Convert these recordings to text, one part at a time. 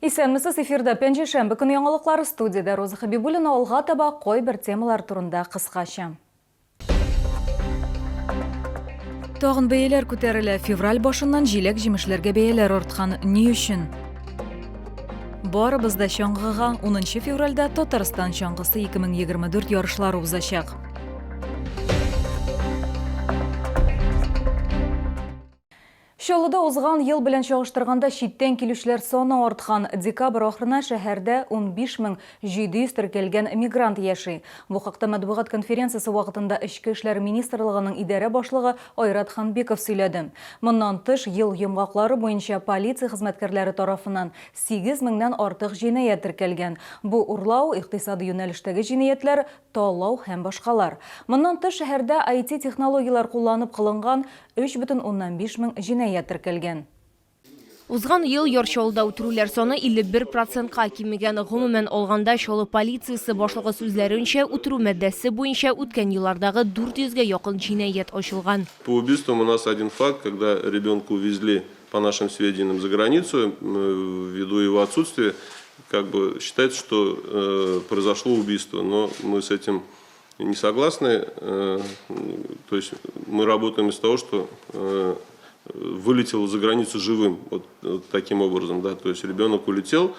Исәнмесез, эфирда пәнҗешәмбе көн яңалыклары, студиядә Роза Хәбибуллина. Алга таба кайбер темалар турында кыскача. Тагын бәяләр күтәрелә. Февраль башыннан җиләк-җимешләргә бәяләр арткан. Ни өчен? Барыбыз да чаңгыга. 10 февральдә Татарстан чаңгысы 2024 ярышлары узачак. Чаллыда узган ел белән чагыштырганда читтән килүчеләр саны арткан. Декабрь ахырына шәһәрдә 15 700 теркәлгән мигрант яши. Бу хакта матбугат конференциясе вакытында Эчке эшләр министрлыгының идарә башлыгы Айрат Ханбиков сөйләде. Моннан тыш, ел йомгаклары буенча полиция хезмәткәрләре тарафыннан 8 меңнән артык җинаять теркәлгән. Бу урлау, икътисади юнәлештәге җинаятьләр, талау һәм башкалар. Моннан тыш, шәһәрдә IT-технологияләр кулланып кылынган 3,5 мең җинаять теркәлгән. Узган ел Яр Чаллыда үтерүләр саны 51 процентка кимегән. Гомумән алганда, Чаллы полициясе башлыгы сүзләренчә, үтерү маддәсе буенча үткән еллардагы 400 гә якын җинаять ачылган. По убийствам у нас один факт, когда ребенка увезли, по нашим сведениям, за границу, ввиду его отсутствия, как бы считается, что произошло убийство, но мы с этим не согласны. То есть мы работаем из того, что вылетел за границу живым, вот таким образом, да, то есть ребенок улетел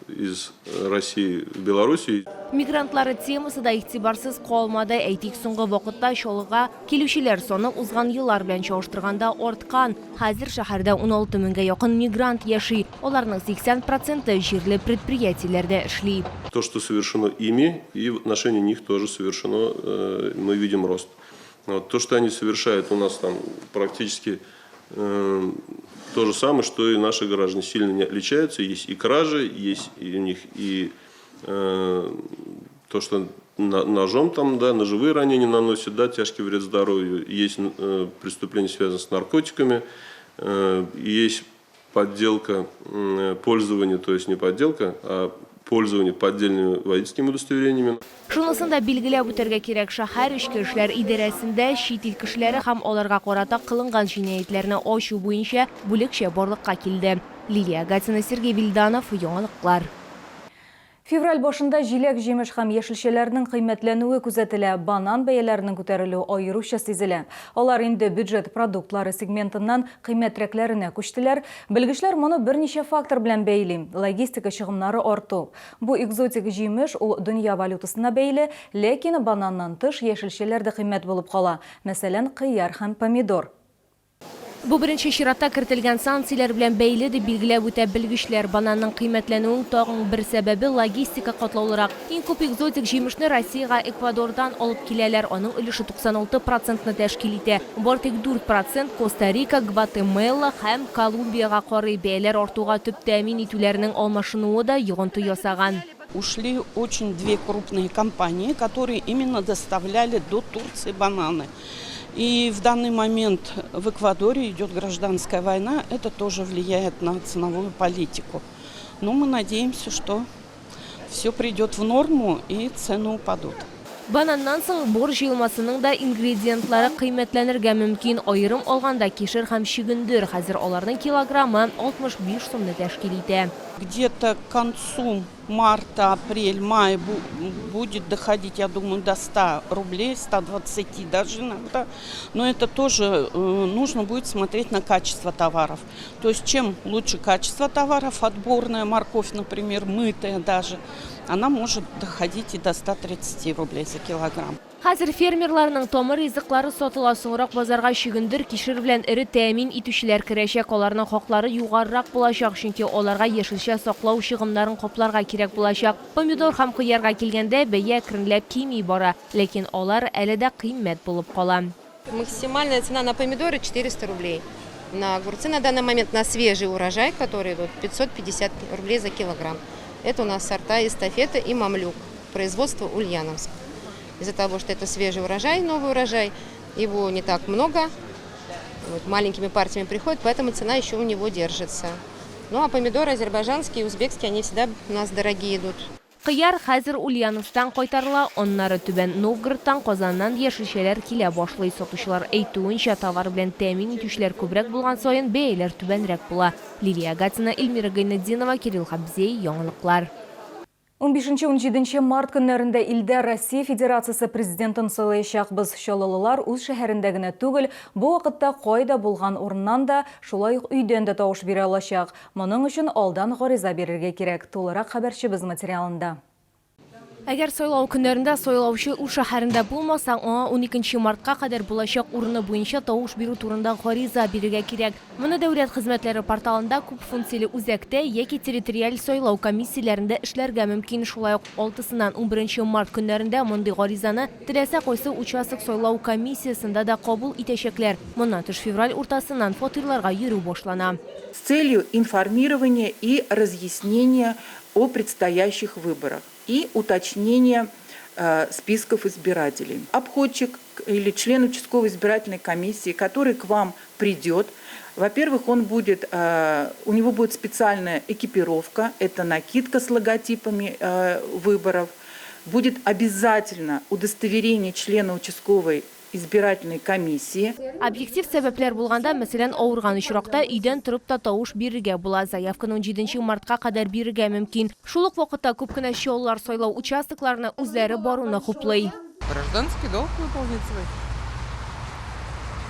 из России в Белоруссию. Мигрантлар темасы да игътибарсыз калмады. Әйтик, соңгы вакытта Чаллыга килүчеләр саны узган еллар белән чагыштырганда арткан. Хәзер шәһәрдә 16 меңгә якын мигрант яши. Аларның 80 проценты җирле предприятиеләрдә эшли. То, что совершено ими, и в отношении них тоже совершено, мы видим рост. Вот. То, что они совершают у нас там практически то же самое, что и наши граждане, сильно не отличаются. Есть и кражи, есть и у них и то, что ножом там, да, ножевые ранения наносят, да, тяжкий вред здоровью. Есть преступления, связанные с наркотиками, есть подделка, пользование, то есть не подделка, а пользование поддельными водительскими удостоверениями. Шунысын да билгеләп үтәргә кирәк, шәһәр эчке эшләр идарәсендә чит ил кешеләре һәм аларга карата кылынган җинаятьләрне ачу буенча бүлекчә барлыкка килде. Лилия Гатина, Сергей Вильданов, Яңалыклар. Февраль башында җиләк-җимеш һәм яшелчәләрнең кыйммәтләнүе күзәтелә. Банан бәяләренең күтәрелүе аеруча сизелә. Алар инде бюджет продуктлары сегментыннан кыйммәтрәкләренә күчтеләр. Белгечләр моны берничә фактор белән бәйли. Логистика чыгымнары арту. Бу экзотик җимеш, ул дөнья валютасына бәйле, ләкин бананнан тыш яшелчәләр дә кыйммәт булып кала. Мәсәлән, кыяр һәм помидор. Бу беренче чиратта кертелгән санкцияләр белән бәйле, дип билгеләп үтә белгечләр. Бананның кыйммәтләнүенең тагын бер сәбәбе, логистика катлаулырак. Иң күп экзотик җимешне Россиягә Эквадордан алып киләләр, аның өлеше 96 процентны тәшкил итә. Бары тик 4 процент Коста-Рика, Гватемела һәм Колумбиягә карый. Бәяләр артуга төп тәэмин итүләрнең алмашынуы да йогынты ясаган. Ушли очень две крупные компании, которые именно доставляли до Турции бананы. И в данный момент в Эквадоре идет гражданская война, это тоже влияет на ценовую политику. Но мы надеемся, что все придет в норму и цены упадут. Бананнан соң борщ җыелмасының да ингредиентлары кыйммәтләнергә мөмкин. Аерым алганда, кишер һәм чөгендер. Хәзер аларның килограммы 65 сумны тәшкил итә. Где-то к концу марта, апрель, май будет доходить, я думаю, до 100 рублей, 120 даже иногда. Но это тоже нужно будет смотреть на качество товаров. То есть чем лучше качество товаров, отборная морковь, например, мытая даже, она может доходить и до 130 рублей за килограмм. Хәзер фермерларның тамыр ризыклары сатыла. Соңрак базарга чөгендер, кишер белән эре тәэмин итүчеләр керәчәк. Аларның хаклары югарырак булачак, чөнки аларга яшелчә саклау чыгымнарын капларга кирәк булачак. Помидор һәм кыярга килгәндә, бәя әкренләп кими бара, ләкин алар әле дә кыйммәт булып кала. Максимальная цена на помидоры 400 рублей. На огурцы на данный момент, на свежий урожай, который идут, 550 рублей за килограмм. Это у нас сорта Эстафета и Мамлюк, производство Ульяновск. Из-за того, что это свежий урожай, новый урожай, его не так много, вот, маленькими партиями приходит, поэтому цена еще у него держится. Ну а помидоры азербайджанские и узбекские, они всегда у нас дорогие идут. Кыяр хәзер Ульяновсктан кайтарыла, аннары Түбән Новгородтан, Казаннан яшелчәләр килә башлый. Сатучылар әйтүенчә, товар белән тәэмин итүчеләр күбрәк булган саен бәяләр түбәнрәк була. Лилия Гатина, Эльмира Гайнетдинова, Кирилл Хабзей, Яңалыклар. Унбишенче-унҗиденче март көннәрендә илдә Россия Федерациясе Президентын сайлаячакбыз. Чаллылылар үз шәһәрендә генә түгел, бу вакытта кайда булган урыннан да, шулай ук өйдән дә тавыш бирә алачак. Моның өчен алдан гариза бирергә кирәк. Тулырак хәбәрчебез материалында. Әгәр сайлау көннәрендә сайлаучы үз шәһәрендә булмаса, аңа уникенче мартка кадәр булачак урыны буенча тавыш бирү турында гариза бирергә кирәк. Моны Дәүләт хезмәтләре порталында күп функцияле үзәктә яки территориаль сайлау комиссияләрендә эшләргә мөмкин. Шулай ук алтысыннан унберенче март көннәрендә мондый гаризаны теләсә кайсы участок сайлау комиссиясендә дә кабул итәчәкләр. Моннан тыш февраль уртасыннан фатирларга йөрү башлана. С целью информирования и разъяснения о предстоящих выборах и уточнения списков избирателей. Обходчик или член участковой избирательной комиссии, который к вам придет, во-первых, он будет, у него будет специальная экипировка, это накидка с логотипами выборов, будет обязательно удостоверение члена участковой избирательной комиссии. Объектив сәбәпләр булганда, мәсәлән, авырган очракта, өйдән торып та тавыш бирергә була. Заявканы унҗиденче мартка кадәр бирергә мөмкин. Шул ук вакытта күп кенә чаллылар сайлау участокларына үзләре баруны хуплый. Гражданский долг выполнить свой.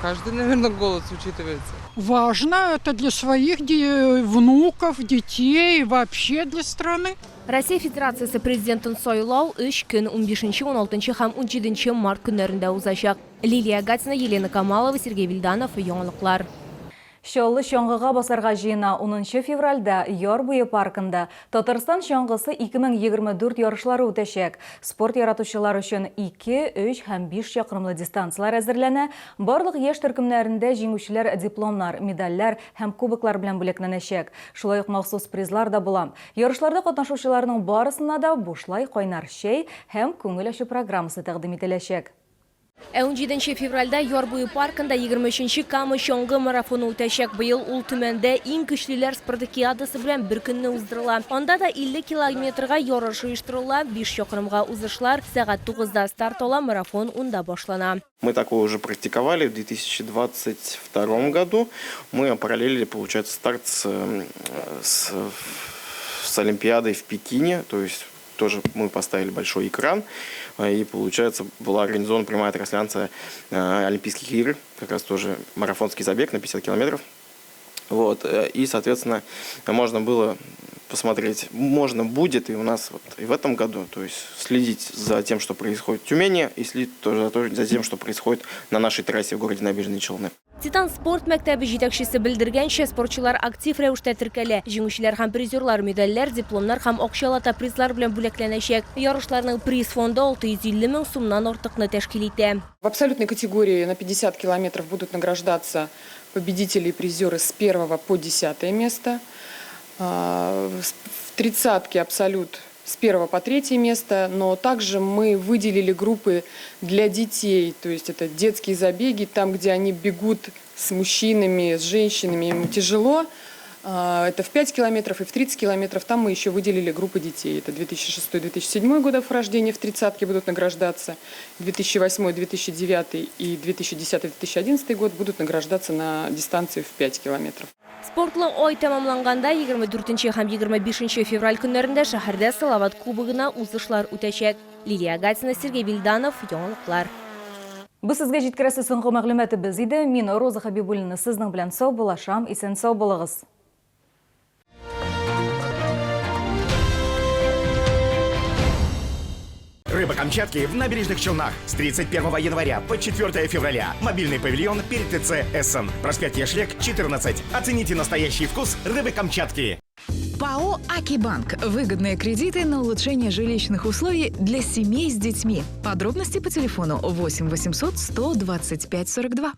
Каждый, наверное, голос учитывается. Важно это для своих внуков, детей, вообще для страны. Россия Федерациясе Президентын сайлау өч көн, унбишенче, уналтынчы һәм унҗиденче март көннәрендә узачак. Лилия Гатина, Елена Камалова, Сергей Вильданов, Яңалыклар. Чаллы чаңгыга басарга җыена. Унынчы февральдә Яр буе паркында Татарстан чаңгысы 2024 ярышлары үтәчәк. Спорт яратучылар өчен 2, 3 һәм 5 чакрымлы дистанцияләр әзерләнә. Барлык яшь төркемнәрендә җиңүчеләр дипломнар, медальләр һәм кубоклар белән бүләкләнәчәк. Шулай ук махсус призлар да була. Ярышларда катнашучыларның барысына да бушлай кайнар чәй һәм күңел ачу программасы тәкъдим ителәчәк. Ә унҗиденче февральдә Яр буе паркында 23 нче Кама чаңгы марафоны үтәчәк. Быел ул Төмәндә иң көчлеләр спартакиадасы белән бер көнне уздырыла. Анда да 50 километрга ярыш оештырыла, биш чакрымга узышлар. Сәгать тугызда старт ала, марафон унда башлана. Мы такое уже практиковали в 2022 году. Мы параллелили, получается, старт с, с, с Олимпиадой в Пекине. То есть тоже мы поставили большой экран. И, получается, была организована прямая трансляция Олимпийских игр. Как раз тоже марафонский забег на 50 километров. Вот. И, соответственно, можно было посмотреть, можно будет и у нас вот и в этом году, то есть следить за тем, что происходит в Тюмени, и следить тоже за тем, что происходит на нашей трассе в городе Набережные Челны. Титан спорт мәктәбе җитәкчесе белдергәнчә, спортчылар актив рәвештә теркәлә. Җиңүчеләр һәм призерлар медальләр, дипломнар һәм акчалата призлар белән бүләкләнәчәк. Ярышларның приз фонды 650 мең сумнан артыкны тәшкил итә. В абсолютной категории на 50 километров будут награждаться победители и призеры с 1 по 10 место. В тридцатке абсолют с 1 по 3 место, но также мы выделили группы для детей, то есть это детские забеги, там, где они бегут с мужчинами, с женщинами, им тяжело. Это в 5 километров и в 30 километров, там мы еще выделили группы детей. Это 2006-2007 годов рождения в тридцатке будут награждаться, 2008-2009 и 2010-2011 год будут награждаться на дистанции в 5 километров. Спортлы ай тәмамланганда 24 нче һәм 25 нче февраль көннәрендә шәһәрдә Салават Кубогына узышлар үтәчәк. Лилия Гатина, Сергей Вильданов, Яңалыклар. Бу сезгә җиткерәсе соңгы мәгълүматыбыз иде. Мин, Роза Хәбибуллина, сезнең белән саубуллашам. Исән-сау булыгыз. Рыба Камчатки в Набережных Челнах с 31 января по 4 февраля. Мобильный павильон перед ТЦ Эссен. Проспект Яшлек, 14. Оцените настоящий вкус рыбы Камчатки. ПАО «Акибанк». Выгодные кредиты на улучшение жилищных условий для семей с детьми. Подробности по телефону 8 800 125 42.